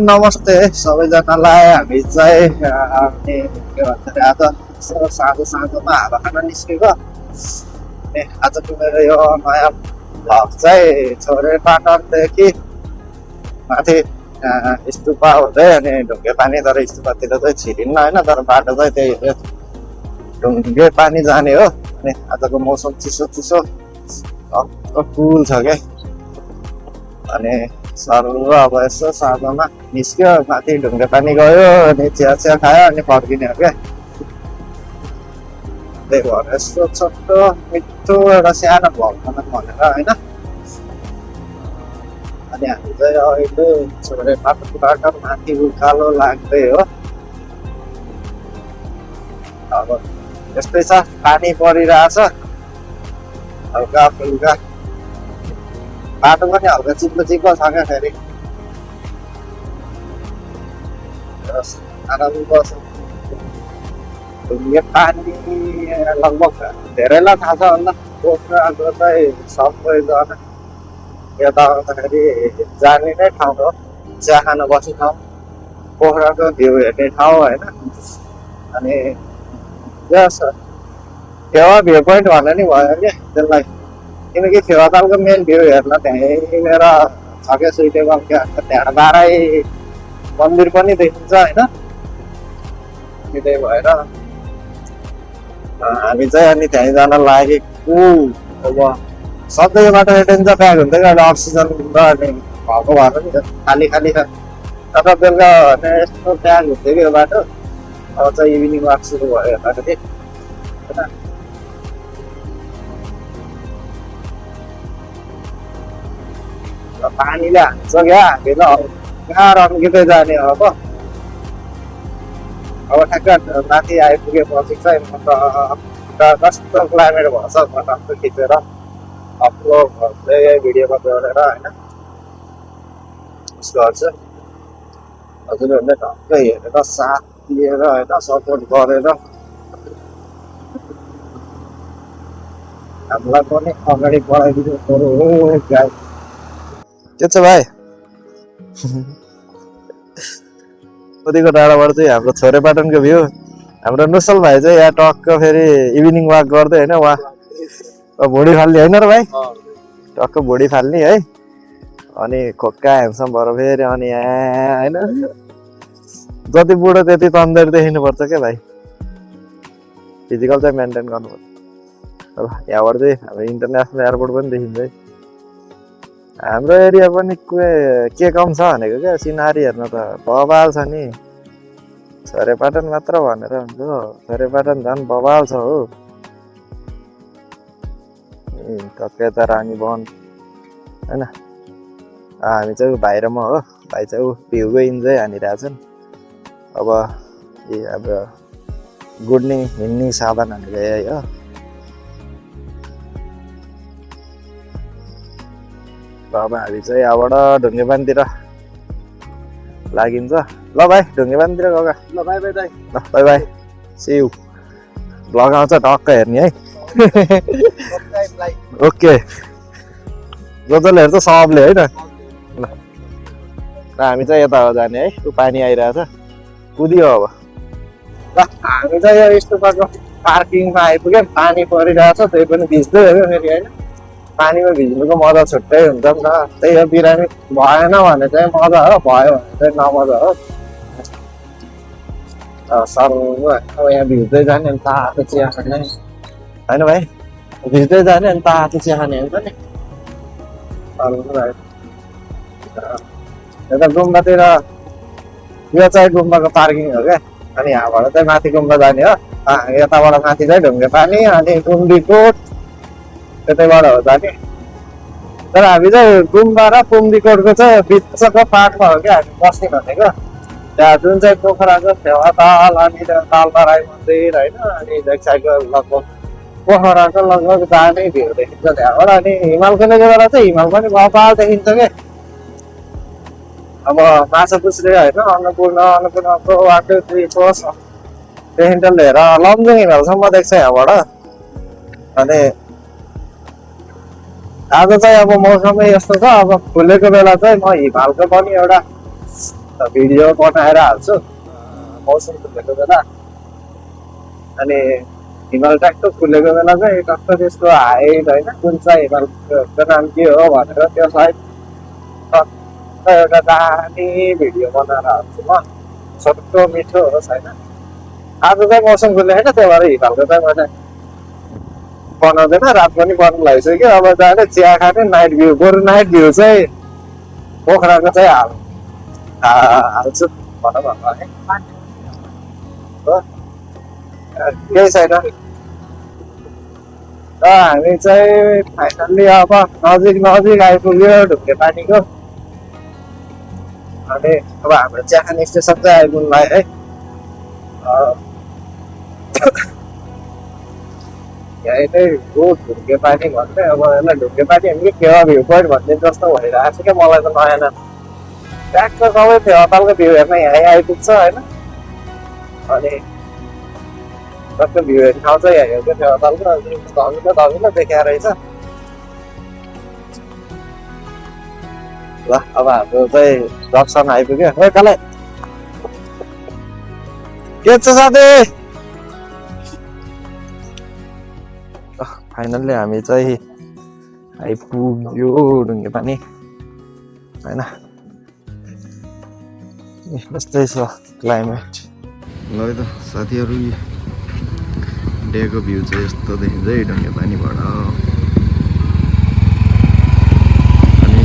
नमस्ते सबैजनालाई। हामी चाहिँ के भन्छ अरे आज साँझो साँझोमा हावा खान निस्केको। अनि आजको मेरो यो नयाँ भ्लग चाहिँ छोरेपाटनदेखि माथि स्तुपा हुँदै अनि ढुङ्गे पानी, तर स्तुपातिर चाहिँ छिरिन्न होइन, तर बाटो चाहिँ त्यही ढुङ्गे पानी जाने हो। अनि आजको मौसम चिसो चिसो कुल छ क्या। अनि सर्व अब यसो साँझमा निस्क्यो, माथि ढुङ्गे पानी गयो, अनि चिया चिया खायो, अनि फर्किने हो क्या। त्यही भएर यस्तो छोटो मिठो एउटा सानो भ्लग बनाउँ भनेर होइन। अनि हामी चाहिँ अहिले छोरेपाटनबाट माथि उकालो लाग्दै हो। अब यस्तै छ, पानी परिरहेछ हल्का फुल्का, बाटो पनि हल्का चिप्लो चिप्लो छ क्या। फेरि आराम बस्छ। ढुङ्गे पानी लगभग धेरैलाई थाहा छ होला। पोखराको चाहिँ सबैजना यता आउँदाखेरि जाने नै ठाउँ हो, चिया खान बस्ने ठाउँ, पोखराको भ्यू हेर्ने ठाउँ होइन। अनि यस फेवा भ्यू पोइन्ट भन्ने नि भयो क्या त्यसलाई, किनकि फेवातालको मेन भ्यू हेर्न त्यहीँनिर छ क्या सुइटेबल क्या। त्यहाँ बाह्रै मन्दिर पनि देखिन्छ होइन। त्यही भएर हामी चाहिँ अनि त्यहीँ जान लागेको। अब सधैँ बाटो हेटिन्छ प्याक हुन्थ्यो क्या, अहिले अक्सिजन र अनि भएको भएर नि खाली खाली छ। तर बेलुका भने यस्तो प्याक हुन्थ्यो कि यो बाटो। अब चाहिँ इभिनिङ वाक सुरु भयो हेर्दाखेरि होइन। पानीले हान्छ क्या हामीलाई, कहाँ रम्किँदै जाने अब। अब ठ्याक्क माथि आइपुगेपछि चाहिँ म त कस्तो क्लाइमेट भएछ भन्नु खिचेर अपलोड गर्दै भिडियोमा जोडेर होइन गर्छु। हजुरहरूले ढक्कै हेरेर साथ दिएर होइन, सपोर्ट गरेर हामीलाई पनि अगाडि बढाइदिनु पर्यो हो गाई। के छ भाइ? कतिको टाढाबाट चाहिँ हाम्रो छोरेपाटनको भ्यू। हाम्रो नुसल भाइ चाहिँ यहाँ टक्क फेरि इभिनिङ वाक गर्दै होइन, उहाँ भुँडी फाल्ने होइन र भाइ? टक्क भुँडी फाल्ने है। अनि खोक्का ह्यान्डसम भएर फेरि अनि यहाँ होइन, जति बुढो त्यति तन्दुरी देखिनुपर्छ क्या भाइ। फिजिकल चाहिँ मेन्टेन गर्नुपर्छ। यहाँबाट चाहिँ हाम्रो इन्टरनेसनल एयरपोर्ट पनि देखिन्छ है। हाम्रो एरिया पनि के कम छ भनेको क्या, सिनारी हेर्न त बबाल छ नि। छोरेपाटन मात्र भनेर हुन्छ, छोरेपाटन झन् बबाल छ हो। टक्कै त रानी वन होइन। हामी चाहिँ बाहिरमा हो, भाइ चाहिँ भ्यूको इन्जोय हानिरहेछन्। अब अब गुड्ने हिँड्ने साधन भनेको यही हो। अब हामी चाहिँ यहाँबाट ढुङ्गे पानीतिर लागिन्छ। ल भाइ ढुङ्गे पानीतिर गएको। ल बाई बाई दाइ। ल bye bye, see you. Vlog आउँछ टक्क हेर्ने है। ओके, जसले हेर्छ सबले होइन। ल हामी चाहिँ यता हो जाने है, त्यो पानी आइरहेछ, कुदियो अब। ल हामी चाहिँ यो स्तुपाको पार्किङमा आइपुग्यौँ। पानी परिरहेछ, त्यही पनि भिज्दै हो फेरि होइन। पानीमा भिज्नुको मजा छुट्टै हुन्छ नि त। त्यही हो, बिरामी भएन भने चाहिँ मजा हो, भयो भने चाहिँ नमजा हो। सर्व अब यहाँ भिज्दै जाने अनि तातो चिया खाने होइन भाइ, भिज्दै जाने अनि तातो चिया खाने हुन्छ नि। यता गुम्बातिर यो चाहिँ गुम्बाको पार्किङ हो क्या। अनि यहाँबाट चाहिँ माथि गुम्बा जाने हो। यताबाट माथि चाहिँ ढुङ्गे पानी, अनि पुम्दीकोट त्यतैबाट हो जाने। तर हामी चाहिँ गुम्बा र पुम्दीकोटको चाहिँ बिचको पार्टमा हो क्या हामी बस्ने भनेको। त्यहाँ जुन चाहिँ पोखराको फेवाताल, अनि तालतराई मन्दिर होइन, अनि लेक साइडको लगभग पोखराको लगभग जाने भ्यू देखिन्छ त्यहाँबाट। अनि हिमालकोले गर्दा चाहिँ हिमाल पनि बबाल देखिन्छ क्या। अब माछा पुछ्रे होइन, अन्नपूर्णको 1 2 3 4 देखि लिएर लमजुङ हिमालसम्म देख्छ यहाँबाट। अनि आज चाहिँ अब मौसमै यस्तो छ। अब खुलेको बेला चाहिँ म हिमालको पनि एउटा भिडियो बनाएर हाल्छु मौसम खुलेको बेला अनि हिमाल ट्याक्क खुलेको बेला चाहिँ टक्क त्यसको हाइट होइन कुन चाहिँ हिमालको नाम के हो भनेर त्यो साइड टक्क एउटा दामी भिडियो बनाएर हाल्छु म छोटो मिठो होस् होइन आज चाहिँ मौसम खुल्यो होइन त्यही भएर हिमालको चाहिँ मैले बनाउँदैन रात पनि बनाउनु लागिसक्यो अब जाने चिया खाने नाइट भ्यू बरु नाइट भ्यू चाहिँ पोखराको चाहिँ हाल्छु भनौँ है केही छैन र हामी चाहिँ फाइनल्ली अब नजिक आइपुग्यो ढुङ्गे पानीको अनि अब हाम्रो चिया खाने स्टेसन चाहिँ आइपुग्नु लाग्यो है यही नै हो ढुङ्गे पानी भन्दै अब यसलाई ढुङ्गे पानी हामी फेवा भ्यू पोइन्ट भन्ने जस्तो भइरहेको छ क्या मलाई त नयाँ नयाँ ट्याक्क सबै फेवातालको भ्यू हेर्न यहीँ आइपुग्छ होइन अनि टक्क भ्यू हेर्ने ठाउँ चाहिँ यही हो क्या फेवातालको धमिलो देखिया रहेछ ल अब हाम्रो चाहिँ जक्सन आइपुग्यो है तँलाई के छ साथी फाइनल्ली हामी चाहिँ आइपुग्यो ढुङ्गे पानी होइन यस्तै छ क्लाइमेट ल है त साथीहरू डेको भ्यू चाहिँ यस्तो देखिन्छ है ढुङ्गे पानीबाट अनि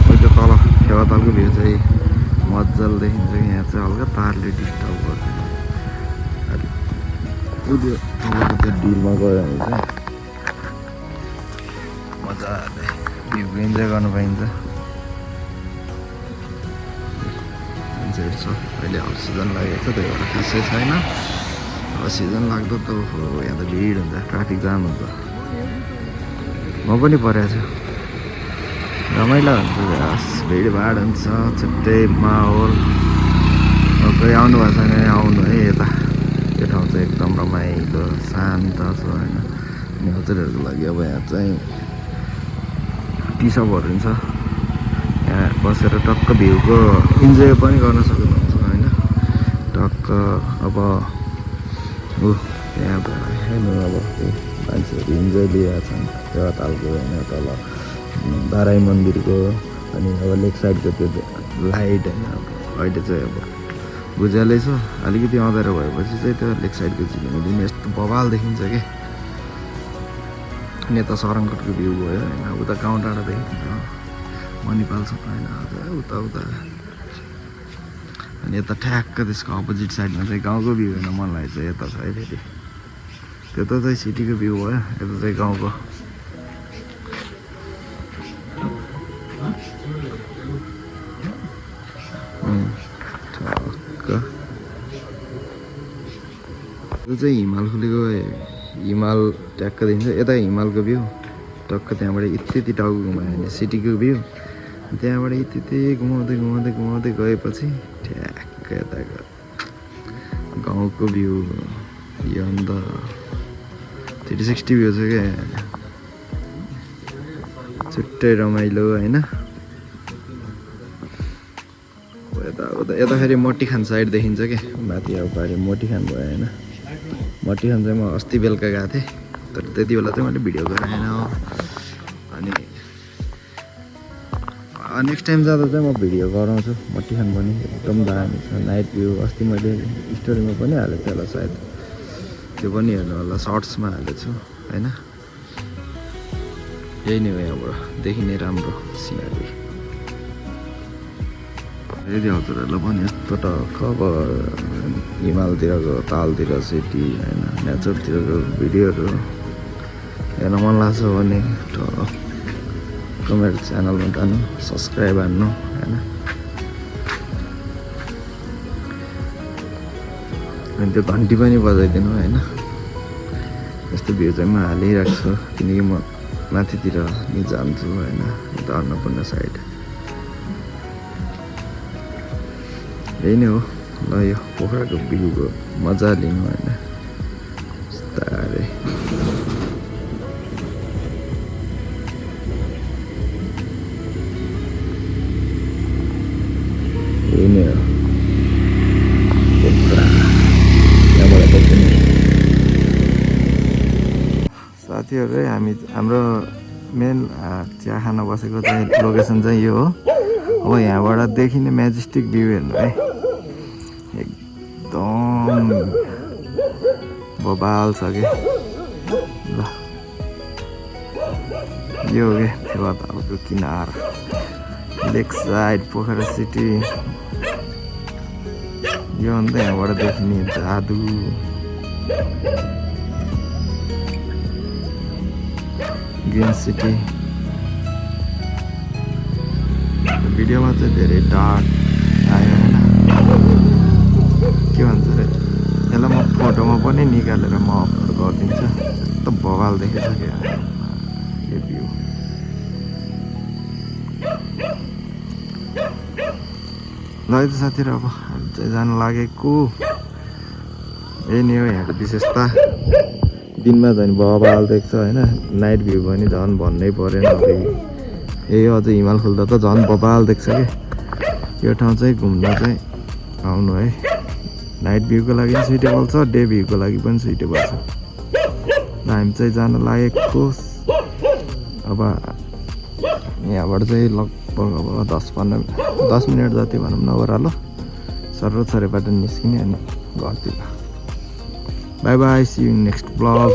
अहिले तल फेवातालको भ्यू चाहिँ मजाले देखिन्छ कि यहाँ चाहिँ हल्का तारले डिस्टर्ब गर्छ त्यो डिलमा गयो भने चाहिँ मजाले भ्यूको इन्जोय गर्नु पाइन्छ मान्छेहरू छ अहिले अफ सिजन लागेको छ त्यही भएर खासै छैन अब सिजन लाग्दा त यहाँ त भिड हुन्छ ट्राफिक जाम हुन्छ म पनि परेको छु रमाइलो हुन्छ भिडभाड हुन्छ छुट्टै माहौल कोही आउनु भएको छैन आउनु है यता यो ठाउँ चाहिँ एकदम रमाइलो शान्त छ होइन नेचरहरूको लागि अब यहाँ चाहिँ टी सपहरू पनि छ यहाँ बसेर टक्क भ्यूको इन्जोय पनि गर्न सक्नुहुन्छ होइन टक्क अब यहाँ त हेर्नु अब मान्छेहरू इन्जोय लिएको छन् फेवातालको होइन तल बाराई मन्दिरको अनि अब लेक साइडको त्यो लाइट होइन अब अहिले चाहिँ अब बुझ्यालै छ अलिकति अँध्यारो भएपछि चाहिँ त्यो लेक साइडको झिलिङ यस्तो बवाल देखिन्छ कि अनि यता सरङकटको भ्यू भयो होइन उता गाउँ डाँडा देखिन्छ मणिपाल छ होइन उता अनि यता ठ्याक्क त्यसको अपोजिट साइडमा चाहिँ गाउँको भ्यू हेर्न मन लागेको छ यता छ है फेरि त्यो त चाहिँ सिटीको भ्यू भयो यता चाहिँ गाउँको यो चाहिँ हिमाल खुलेको हिमाल ट्याक्क देखिन्छ यता हिमालको भ्यू टक्क त्यहाँबाट यति टाउको घुमायो भने सिटीको भ्यू त्यहाँबाट यति घुमाउँदै गएपछि ठ्याक्क यताको गाउँको भ्यू यो अन्त 360 भ्यू छ क्या छुट्टै रमाइलो होइन यता फेरि मटिखान साइड देखिन्छ क्या माथि अब पारि मटिखान भयो होइन मटिखान चाहिँ म अस्ति बेलुका गएको थिएँ तर त्यति बेला चाहिँ मैले भिडियो गराएन अनि नेक्स्ट टाइम जाँदा चाहिँ म भिडियो गराउँछु मटिखान पनि एकदम दामी छ नाइट भ्यू अस्ति मैले स्टोरीमा पनि हालेको थिएँ होला सायद त्यो पनि हेर्नु होला सर्ट्समा हालेको छु होइन यही नै हो यहाँबाट देखिने राम्रो सिनारी यदि हजुरहरूलाई पनि यस्तो टक्क अब हिमालतिरको तालतिर सिटी होइन नेचरतिरको भिडियोहरू हेर्न मन लाग्छ भने टक्क मेरो च्यानलमा जानु सब्सक्राइब हान्नु होइन अनि त्यो घन्टी पनि बजाइदिनु होइन यस्तो भ्यू चाहिँ म हालिरहेको छु किनकि म माथितिर नि जान्छु होइन यता अन्नपूर्ण साइड यही नै हो ल यो पोखराको भ्यूको मजा लिनु होइन बिस्तारै यही नै हो साथीहरू है हाम्रो मेन चिया खान बसेको चाहिँ लोकेसन चाहिँ यो हो। अब यहाँबाट देखिने म्याजेस्टिक भ्यू हेर्नु है, एकदम बबाल छ कि। ल यो हो कि फेवातालको किनार, लेक साइड पोखरा सिटी। यो अन्त यहाँबाट देखिने जादु। ग्रिन सिटी भिडियोमा चाहिँ धेरै डार्क आयो होइन, के भन्छ अरे यसलाई म फोटोमा पनि निकालेर म अपलोड गरिदिन्छु। यस्तो बवाल देखेछ क्या यो भ्यू। ल है त साथीहरू, अब हामी चाहिँ जानु लागेको यही नै हो यहाँको विशेषता। दिनमा झन् बबाल देख्छ होइन, नाइट भ्यू पनि झन् भन्नै परेन। अब यही अझ हिमाल खुल्दा त झन् बबाल देख्छ कि। यो ठाउँ चाहिँ घुम्न चाहिँ आउनु है, नाइट भ्यूको लागि पनि सुइटेबल छ, डे भ्यूको लागि पनि सुइटेबल छ। र हामी चाहिँ जान लागेको अब यहाँबाट चाहिँ लगभग अब 10 मिनट जति भनौँ न ओह्रालो सर्वोच्चबाट निस्किने अनि घरतिर। Bye bye, see you next blog.